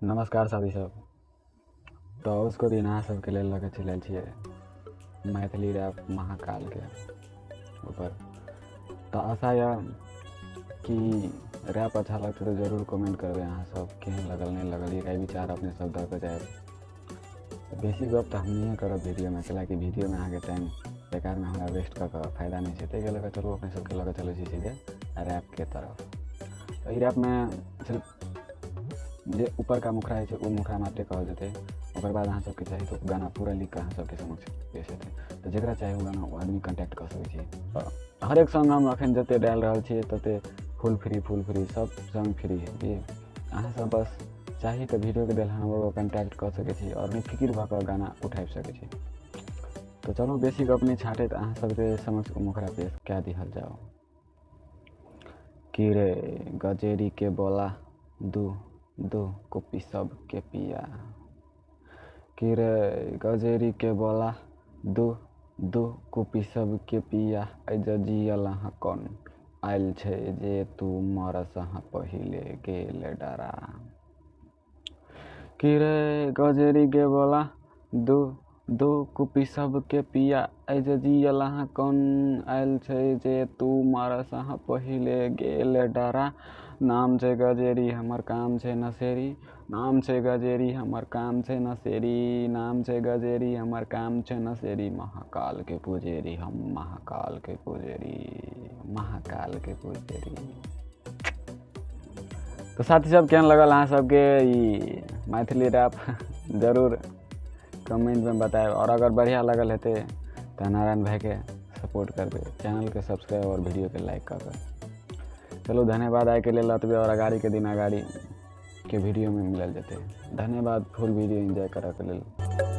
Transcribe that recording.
नमस्कार साथी सब। तऽ उसको दिन अहाँ सबके लेल लऽ कऽ चलि आयल छियै मैथिली रैप महाकालके ऊपर। तऽ आशा यऽ कि रैप अच्छा लगतै तऽ जरूर कमेंट करबै अहाँ सब, केहन लगल नहि लगल, ई राय विचार अपने सब दऽ कऽ जायब। बेसी गप तऽ हम नहिए करब वीडियोमे, कैलाकि वीडियोमे अहाँके टाइम बेकारमे हमरा वेस्ट कऽ कऽ फायदा नहि छै। ताहिके लऽ कऽ चलू अपने सबके लऽ कऽ चलै छी सीधे रैपके तरफ। तऽ ई रैपमे सिर्फ जे ऊपरका मुखड़ा होइ छै ओ मुखड़ा मात्रे कहल जेतै, ओकर बाद अहाँ सबके चाही तऽ गाना पूरा लिख कऽ अहाँ सबके समक्ष पेश हेतै। तऽ जकरा चाही ओ गाना ओ आदमी कॉन्टैक्ट कऽ सकै छी। हरेक सॉन्ग हम एखन जते डालि रहल छियै तते फुल फ्री, फुल फ्री, सब सॉन्ग फ्री है जी। अहाँ सब बस चाही तऽ वीडियोके देल हमरो कॉन्टैक्ट कऽ सकै छी आओर निफिकिर भऽ कऽ गाना उठाबि सकै छी। तऽ चलू बेसी गप नहि छाँटैत अहाँ सबके समक्ष ओ मुखड़ा पेश कए दिहल जाउ। की रे गजेरी के बोला दू दू कॉपी सब के पिया, की रे गजेरी के बोला दू दू कॉपी सब के पिया, एहि जे जियल अहाँ कोन आयल छै जे तू मरस अहाँ पहिले गेल डरा। की रे गजेरी के बोला दू दू कुपी सबके पिया, एहि जे जियल अहाँ कोन आयल छै जे तू मरस अहाँ पहिले गेल डरा। नाम छै गजेरी हमर काम छै नशेरी, नाम छै गजेरी हमर काम छै नशेरी, नाम छै गजेरी हमर काम छै नशेरी, महाकाल के पुजेरी हम, महाकाल के पुजेरी, महाकाल के पुजेरी। तऽ साथी सब केहन लगल अहाँ सबके ई मैथिली रैप जरूर कमेंटमे बतायब, आओर अगर बढ़िआँ लगल हेतै तऽ नारायण भाइके सपोर्ट करबै, चैनलके सब्सक्राइब आओर वीडियोके लाइक कऽ कऽ। चलू धन्यवाद आइके लेल एतबे, आओर अगाड़ीके दिन अगाड़ीके वीडियोमे मिलल जेतै। धन्यवाद फुल वीडियो एन्जॉय करऽके लेल।